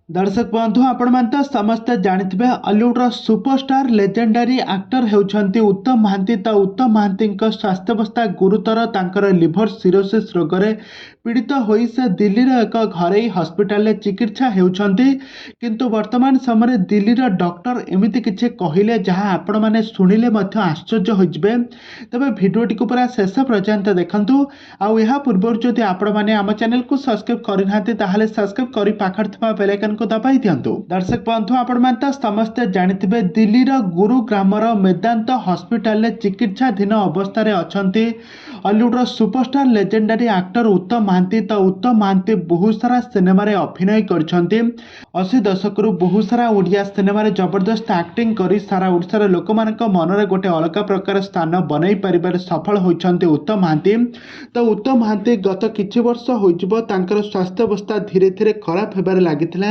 ଦର୍ଶକ ବନ୍ଧୁ, ଆପଣମାନେ ତ ସମସ୍ତେ ଜାଣିଥିବେ, ଅଲିଉଡ଼ର ସୁପରଷ୍ଟାର ଲେଜେଣ୍ଡାରୀ ଆକ୍ଟର ହେଉଛନ୍ତି ଉତ୍ତମ ମହାନ୍ତି। ତ ଉତ୍ତମ ମହାନ୍ତିଙ୍କ ସ୍ୱାସ୍ଥ୍ୟାବସ୍ଥା ଗୁରୁତର। ତାଙ୍କର ଲିଭର ସିରୋସିସ୍ ରୋଗରେ ପୀଡ଼ିତ ହୋଇ ସେ ଦିଲ୍ଲୀର ଏକ ଘରୋଇ ହସ୍ପିଟାଲରେ ଚିକିତ୍ସା ହେଉଛନ୍ତି। କିନ୍ତୁ ବର୍ତ୍ତମାନ ସମୟରେ ଦିଲ୍ଲୀର ଡକ୍ଟର ଏମିତି କିଛି କହିଲେ, ଯାହା ଆପଣମାନେ ଶୁଣିଲେ ମଧ୍ୟ ଆଶ୍ଚର୍ଯ୍ୟ ହୋଇଯିବେ। ତେବେ ଭିଡ଼ିଓଟିକୁ ପୁରା ଶେଷ ପର୍ଯ୍ୟନ୍ତ ଦେଖନ୍ତୁ। ଆଉ ଏହା ପୂର୍ବରୁ ଯଦି ଆପଣମାନେ ଆମ ଚ୍ୟାନେଲକୁ ସବସ୍କ୍ରାଇବ୍ କରିନାହାନ୍ତି, ତାହେଲେ ସବସ୍କ୍ରାଇବ୍ କରି ପାଖରେ ଥିବା ବେଲ୍ ଆଇକନ୍କୁ ଦବାଇ ଦିଅନ୍ତୁ। ଦର୍ଶକ ବନ୍ଧୁ, ଆପଣମାନେ ତ ସମସ୍ତେ ଜାଣିଥିବେ, ଦିଲ୍ଲୀର ଗୁରୁଗ୍ରାମର ମେଦାନ୍ତ ହସ୍ପିଟାଲରେ ଚିକିତ୍ସାଧୀନ ଅବସ୍ଥାରେ ଅଛନ୍ତି ଅଲିଉଡ଼ର superstar legendary actor Uttam Mohanty. ତ ଉତ୍ତମ ମହାନ୍ତି ବହୁତ ସାରା ସିନେମାରେ ଅଭିନୟ କରିଛନ୍ତି। 80 ଦଶକରୁ ବହୁତ ସାରା ଓଡ଼ିଆ ସିନେମାରେ ଜବରଦସ୍ତ ଆକ୍ଟିଂ କରି ସାରା ଓଡ଼ିଶାର ଲୋକମାନଙ୍କ ମନରେ ଗୋଟେ ଅଲଗା ପ୍ରକାର ସ୍ଥାନ ବନାଇ ପାରିବାରେ ସଫଳ ହୋଇଛନ୍ତି ଉତ୍ତମ ମହାନ୍ତି। ତ ଉତ୍ତମ ମହାନ୍ତି ଗତ କିଛି ବର୍ଷ ହୋଇଯିବ, ତାଙ୍କର ସ୍ୱାସ୍ଥ୍ୟାବସ୍ଥା ଧୀରେ ଧୀରେ ଖରାପ ହେବାରେ ଲାଗିଥିଲା।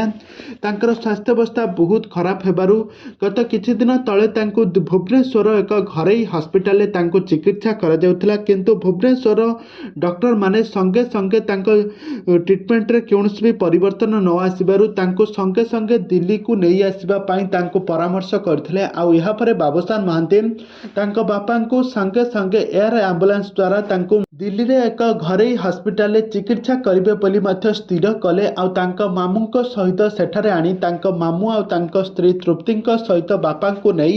ତାଙ୍କର ସ୍ୱାସ୍ଥ୍ୟାବସ୍ଥା ବହୁତ ଖରାପ ହେବାରୁ ଗତ କିଛି ଦିନ ତଳେ ତାଙ୍କୁ ଭୁବନେଶ୍ୱର ଏକ ଘରୋଇ ହସ୍ପିଟାଲରେ ତାଙ୍କୁ ଚିକିତ୍ସା କରାଯାଉଥିଲା। କିନ୍ତୁ ଭୁବନେଶ୍ୱର ଡକ୍ଟରମାନେ ସଙ୍ଗେ ସଙ୍ଗେ ତାଙ୍କ ଟ୍ରିଟମେଣ୍ଟରେ କୌଣସି ବି ପରିବର୍ତ୍ତନ ନ ଆସିବାରୁ ତାଙ୍କୁ ସଙ୍ଗେ ସଙ୍ଗେ ଦିଲ୍ଲୀକୁ ନେଇ ଆସିବା ପାଇଁ ତାଙ୍କୁ ପରାମର୍ଶ କରିଥିଲେ। ଆଉ ଏହାପରେ ବାବୁସାନ ମହାନ୍ତି ତାଙ୍କ ବାପାଙ୍କୁ ସଙ୍ଗେ ସଙ୍ଗେ ଏୟାର ଆମ୍ବୁଲାନ୍ସ ଦ୍ୱାରା ତାଙ୍କୁ ଦିଲ୍ଲୀରେ ଏକ ଘରୋଇ ହସ୍ପିଟାଲରେ ଚିକିତ୍ସା କରିବେ ବୋଲି ମଧ୍ୟ ସ୍ଥିର କଲେ। ଆଉ ତାଙ୍କ ମାମୁଁଙ୍କ ସହିତ ସେଠାରେ ଆଣି ତାଙ୍କ ମାମୁଁ ଆଉ ତାଙ୍କ ସ୍ତ୍ରୀ ତୃପ୍ତିଙ୍କ ସହିତ ବାପାଙ୍କୁ ନେଇ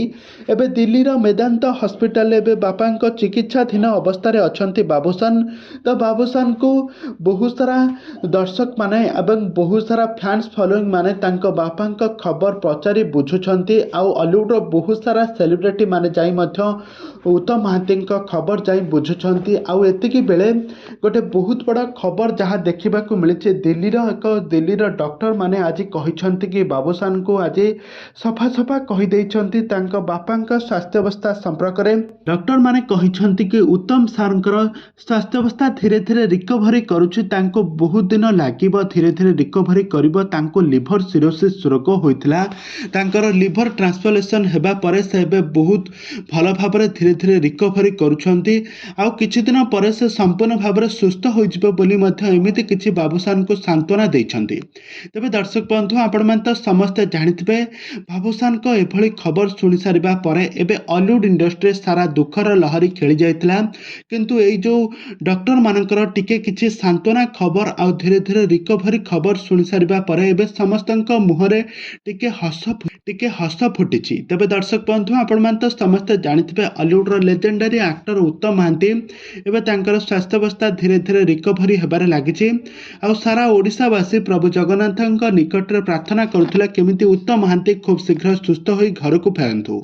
ଏବେ ଦିଲ୍ଲୀର ମେଦାନ୍ତ ହସ୍ପିଟାଲରେ ଏବେ ବାପାଙ୍କ ଚିକିତ୍ସାଧୀନ ଅବସ୍ଥାରେ ଅଛନ୍ତି ବାବୁସାନ। ତ ବାବୁସାନକୁ ବହୁତ ସାରା ଦର୍ଶକମାନେ ଏବଂ ବହୁତ ସାରା ଫ୍ୟାନ୍ସ ଫଲୋଇଂ ମାନେ ତାଙ୍କ ବାପାଙ୍କ ଖବର ପଚାରି ବୁଝୁଛନ୍ତି। ଆଉ ଅଲିଉଡ଼ର ବହୁତ ସାରା ସେଲିବ୍ରିଟି ମାନେ ଯାଇ ମଧ୍ୟ ଉତ୍ତମ ମହାନ୍ତିଙ୍କ ଖବର ଯାଇ ବୁଝୁଛନ୍ତି। ଆଉ ଏତିକି ବେଳେ ଗୋଟେ ବହୁତ ବଡ଼ ଖବର ଯାହା ଦେଖିବାକୁ ମିଳିଛି, ଦିଲ୍ଲୀର ଡକ୍ଟରମାନେ ଆଜି କହିଛନ୍ତି କି ବାବୁସାନଙ୍କୁ ଆଜି ସଫା ସଫା କହିଦେଇଛନ୍ତି ତାଙ୍କ ବାପାଙ୍କ ସ୍ୱାସ୍ଥ୍ୟାବସ୍ଥା ସମ୍ପର୍କରେ। ଡକ୍ଟରମାନେ କହିଛନ୍ତି କି ଉତ୍ତମ ସାର୍ଙ୍କର ସ୍ୱାସ୍ଥ୍ୟାବସ୍ଥା ଧୀରେ ଧୀରେ ରିକଭରି କରୁଛି। ତାଙ୍କୁ ବହୁତ ଦିନ ଲାଗିବ, ଧୀରେ ଧୀରେ ରିକଭରି କରିବ। ତାଙ୍କୁ ଲିଭର ସିରୋସିସ୍ ରୋଗ ହୋଇଥିଲା। ତାଙ୍କର ଲିଭର ଟ୍ରାନ୍ସପ୍ଲାଣ୍ଟେସନ୍ ହେବା ପରେ ସେ ଏବେ ବହୁତ ଭଲ ଭାବରେ ଧୀରେ ଧୀରେ ରିକଭରି କରୁଛନ୍ତି। ଆଉ କିଛି ଦିନ ପରେ ସେ ସମ୍ପୂର୍ଣ୍ଣ ଭାବରେ ସୁସ୍ଥ ହୋଇଯିବ ବୋଲି ମଧ୍ୟ ଏମିତି କିଛି ବାବୁସାନଙ୍କୁ ସାନ୍ତ୍ୱନା ଦେଇଛନ୍ତି। ତେବେ ଦର୍ଶକ ବନ୍ଧୁ, ଆପଣମାନେ ତ ସମସ୍ତେ ଜାଣିଥିବେ, ବାବୁସାନଙ୍କ ଏଭଳି ଖବର ଶୁଣି ସାରିବା ପରେ ଏବେ ଅଲିଉଡ଼ ଇଣ୍ଡଷ୍ଟ୍ରିରେ ସାରା ଦୁଃଖର ଲହରୀ ଖେଳି ଯାଇଥିଲା। କିନ୍ତୁ ଏଇ ଯେଉଁ ଡକ୍ଟରମାନଙ୍କର ଟିକେ କିଛି ସାନ୍ତ୍ୱନା ଖବର ଆଉ ଧୀରେ ଧୀରେ ରିକଭରି ଖବର ଶୁଣି ସାରିବା ପରେ ଏବେ ସମସ୍ତଙ୍କ ମୁହଁରେ ଟିକେ ହସ ଫୁଟିଛି। ତେବେ ଦର୍ଶକ ବନ୍ଧୁ, ଆପଣମାନେ ତ ସମସ୍ତେ ଜାଣିଥିବେ, ଅଲିଉଡ଼ର ଲେଜେଣ୍ଡାରୀ ଆକ୍ଟର ଉତ୍ତମ ମହାନ୍ତି ଏବେ ତାଙ୍କର ସ୍ୱାସ୍ଥ୍ୟାବସ୍ଥା ଧୀରେ ଧୀରେ ରିକଭରି ହେବାରେ ଲାଗିଛି। ଆଉ ସାରା ଓଡ଼ିଶାବାସୀ ପ୍ରଭୁ ଜଗନ୍ନାଥଙ୍କ ନିକଟରେ ପ୍ରାର୍ଥନା କରୁଥିଲେ, କେମିତି ଉତ୍ତମ ମହାନ୍ତି ଖୁବ୍ ଶୀଘ୍ର ସୁସ୍ଥ ହୋଇ ଘରକୁ ଫେରନ୍ତୁ।